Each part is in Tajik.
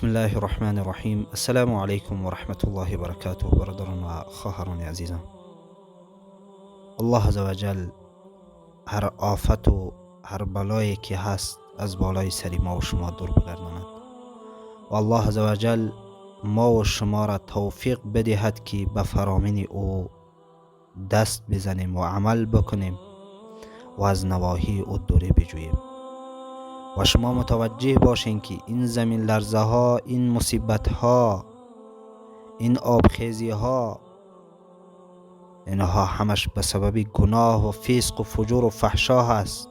بسم الله الرحمن الرحیم. السلام علیکم و رحمت الله و برکاته. برادران و خواهران عزیزم، الله عزوجل هر آفت و هر بلایی که هست از بالای سری ما و شما دور بگرداند و الله عزوجل ما و شما را توفیق بدهد که به فرامین او دست بزنیم و عمل بکنیم و از نواهی او دوری بجوییم. و شما متوجه باشین که این زمین لرزه ها، این مصیبت ها، این آبخیزی ها، اینها همش به سبب گناه و فسق و فجور و فحشا هست.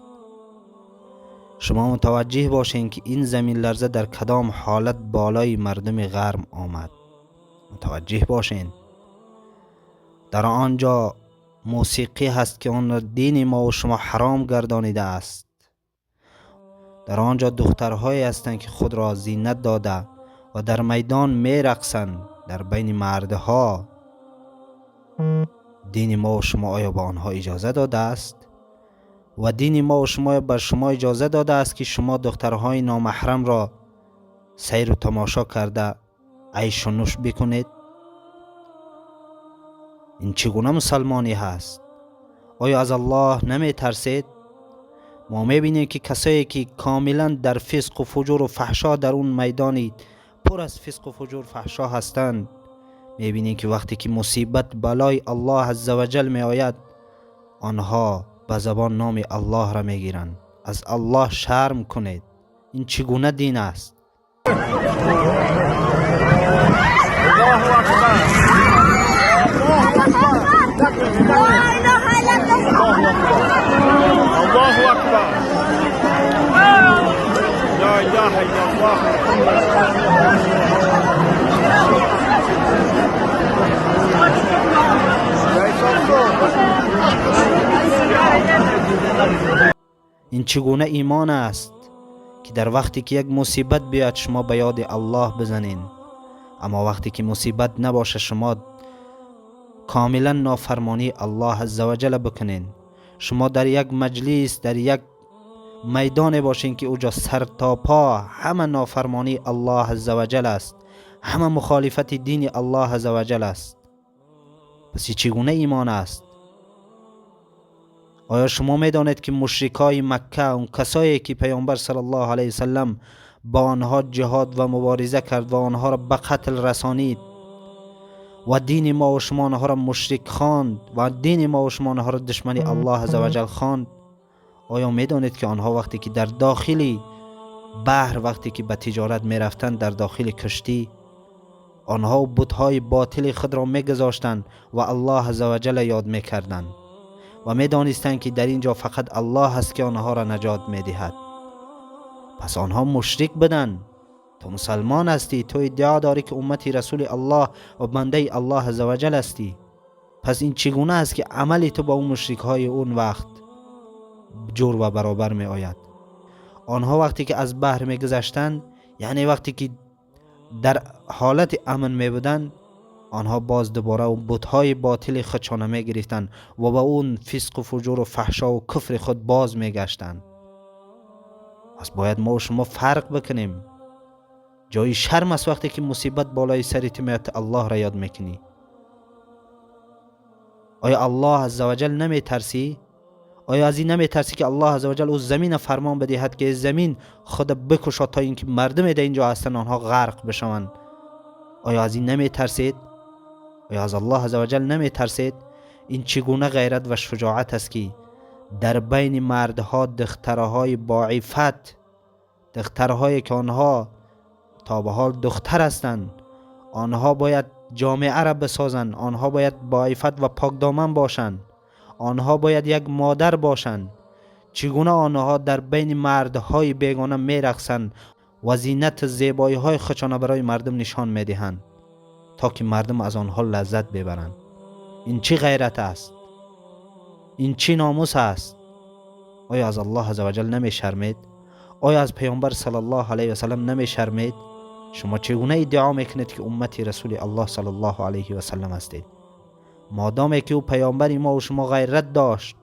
شما متوجه باشین که این زمین لرزه در کدام حالت بالای مردم غرب آمد. متوجه باشین در آنجا موسیقی هست که آن را دین ما و شما حرام گردانیده است. در آنجا دخترهایی هستند که خود را زینت داده و در میدان میرقصند در بین مردها. دین ما و شما آیا به آنها اجازه داده است؟ و دین ما و شما بر شما اجازه داده است که شما دخترهای نامحرم را سیر و تماشا کرده عیش و نوش بکنید؟ این چگونه مسلمانی هست؟ آیا از الله نمی ترسید؟ ما میبینیم که کسایی که کاملا در فسق و فجور و فحشا در اون میدانی پر از فسق و فجور فحشا هستند، میبینیم که وقتی که مصیبت بلای الله عزوجل می آید، آنها به زبان نام الله را میگیرند. از الله شرم کنید. این چگونه دین است؟ الله اکبر، الله اکبر، لا اله الا الله محمد. این چگونه ایمان است که در وقتی که یک مصیبت بیاد شما به یاد الله بزنین، اما وقتی که مصیبت نباشه شما کاملا نافرمانی الله عزوجل بکنین؟ شما در یک مجلس، در یک میدان باشین که اوجا سر تا پا همه نافرمانی الله عزوجل است، همه مخالفت دین الله عزوجل است. پس چگونه ایمان است؟ آیا شما میدانید که مشرکای مکه، اون کسایی که پیامبر صلی الله علیه وسلم با آنها جهاد و مبارزه کرد و آنها را به قتل رسانید و دین ما و شما آنها را مشرک خواند و دین ما و شما آنها را دشمن الله عزوجل خواند، آیا میدانید که آنها وقتی که در داخل بحر، وقتی که به تجارت میرفتند در داخل کشتی، آنها بتهای باطل خود را میگذاشتند و الله عزوجل یاد میکردند و میدانستند که در اینجا فقط الله هست که آنها را نجات میدهد. پس آنها مشرک بودند. تو مسلمان هستی، تو ادعا داری که امتی رسول الله و بنده الله عزوجل هستی، پس این چگونه است که عمل تو با اون مشرک های اون وقت جور و برابر می آید؟ آنها وقتی که از بحر می گذشتند، یعنی وقتی که در حالت امن می بودند، آنها باز دوباره اون بتهای باطل خودشان می گرفتند و با اون فسق و فجور و فحشا و کفر خود باز می گشتند. پس باید ما و شما فرق بکنیم. جای شرم است وقتی که مصیبت بالای سر تو میاد الله را یاد میکنی. آیا الله عزوجل نمی ترسی؟ آیا از این نمی ترسی که الله عزوجل او زمین فرمان بدهد که زمین خود بکشد تا اینکه مردم در اینجا هستند آنها غرق بشوند؟ آیا از این نمی ترسید؟ آیا از الله عزوجل نمی ترسید؟ این چگونه غیرت و شجاعت است که در بین مردها دخترهای باعفت، دخترهایی که آنها تا به حال دختر هستند، آنها باید جامعه را بسازند، آنها باید باعفت و پاکدامن باشند، آنها باید یک مادر باشند، چگونه آنها در بین مردهای بیگانه میرقصند و زینت زیبایی های خودشان برای مردم نشان میدهند تا که مردم از آنها لذت ببرند؟ این چی غیرت است؟ این چی ناموس است؟ آیا از الله عزوجل نمی شرمید؟ آیا از پیامبر صلی الله علیه و سلم نمی شرمید؟ شما چگونه ادعا میکنید که امتی رسول الله صلی الله علیه و سلم هستید؟ مادامی که او پیامبر ما و شما غیرت داشت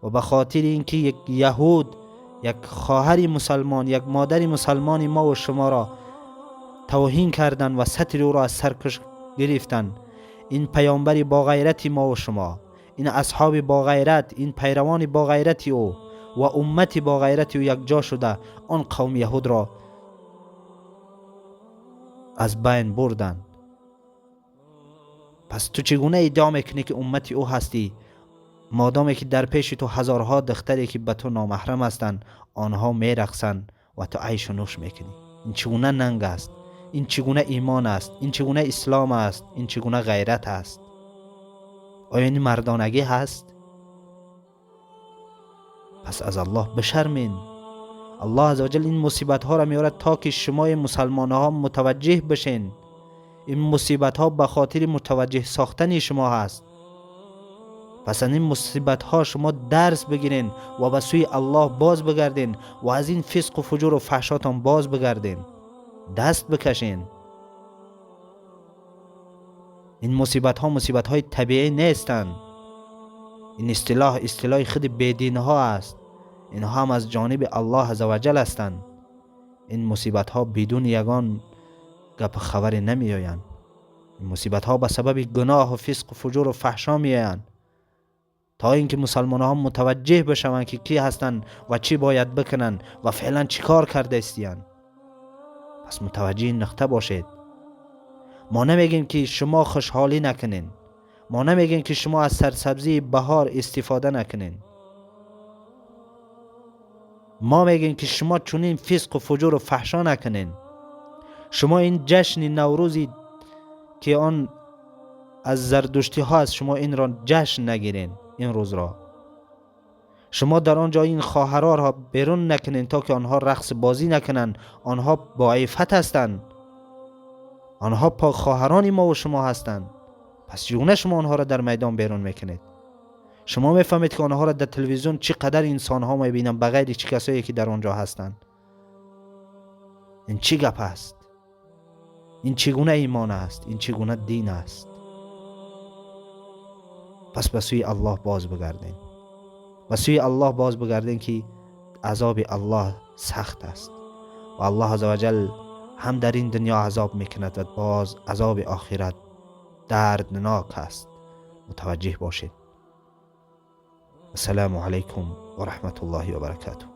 و به خاطر اینکه یک یهود، یک خواهر مسلمان، یک مادر مسلمان ما و شما را тавҳин карданд ва сатри ӯро аз саркаш гирифтанд. Ин паёмбари боғайрати мо ва шумо, ин асҳоби боғайрат, ин пайравони боғайрати ӯ ва уммати боғайрати ӯ якҷо шуда он қавми яҳудро аз байн бурданд. Пас ту чӣ гуна иддао мекунӣ, ки уммати ӯ ҳастӣ, модоме ки дар пеши ту ҳазорҳо духтаре, ки ба ту номаҳрам ҳастанд, онҳо мерақсанд ва ту айшу нӯш мекунӣ? Ин чӣ гуна нанг аст? Ин чӣ гуна имон аст? Ин чӣ гуна ислом аст? Ин чӣ гуна ғайрат аст? Оё ин мардонагӣ ҳаст? Пас аз Аллоҳ бишармин. Аллоҳ азза ва ҷал ин мусибатҳоро меорад, то ки шумои мусалмонҳо мутаваҷҷеҳ бишен. Ин мусибатҳо ба хотири мутаваҷҷеҳ сохтани шумо ҳаст. Пас аз ин мусибатҳо шумо дарс бигирен ва ба сӯи Аллоҳ боз бигарден ва аз ин фисқу фуҷуру фаҳшотон боз бигарден, даст бикашен. Ин мусибатҳо мусибатҳои табиӣ нестанд. Ин истилоҳ истилоҳи худи бединҳо аст. Инҳо ҳам аз ҷониби Аллоҳ азза ва ҷал ҳастанд. Ин мусибатҳо бидуни ягон гапу хабаре намеоянд. Ин мусибатҳо ба сабаби гуноҳу фисқу фуҷуру фаҳшо меоянд, то ин ки мусалмонҳо мутаваҷҷеҳ бишаванд, ки кӣ ҳастанд ва чӣ бояд бикунанд ва феълан чӣ кор карда истиянд. Пас мутаваҷҷеҳи ин нуқта бошед. Мо намегем, ки шумо хушҳолӣ накунен. Мо намегем, ки шумо аз сарсабзии баҳор истифода накунен. Мо мегем, ки шумо чунин фисқу фуҷуру фаҳшо накунен. Шумо ин ҷашни Наврӯзи, ки он аз зардуштиҳо аст, шумо инро ҷашн нагирен. Ин рӯзро шумо дар он ҷо ин хоҳарорро берун накунен, то ки онҳо рақс бозӣ накунанд. Онҳо боиффат ҳастанд, онҳо пок хоҳарони мо ва шумо ҳастанд. Пас чӣ гуна шумо онҳоро дар майдон берун мекунед? Шумо мефаҳмед, ки онҳоро дар телевизион чӣ қадар инсонҳо мебинанд, ба ғайри чӣ касое, ки дар он ҷо ҳастанд? Ин чӣ гап аст? Ин чӣ гуна имон аст? Ин чӣ гуна дин аст? Пас ба сӯи Аллоҳ боз бигардем, ба сӯи Аллоҳ боз бигардем, ки азоби Аллоҳ сахт аст ва Аллоҳ азза ва ҷал ҳам дар ин дунё азоб мекунад ва боз азоби охират дарднок аст. Мутаваҷҷеҳ бошед. Ассалому алайкум ва раҳматуллоҳи ва баракатуҳ.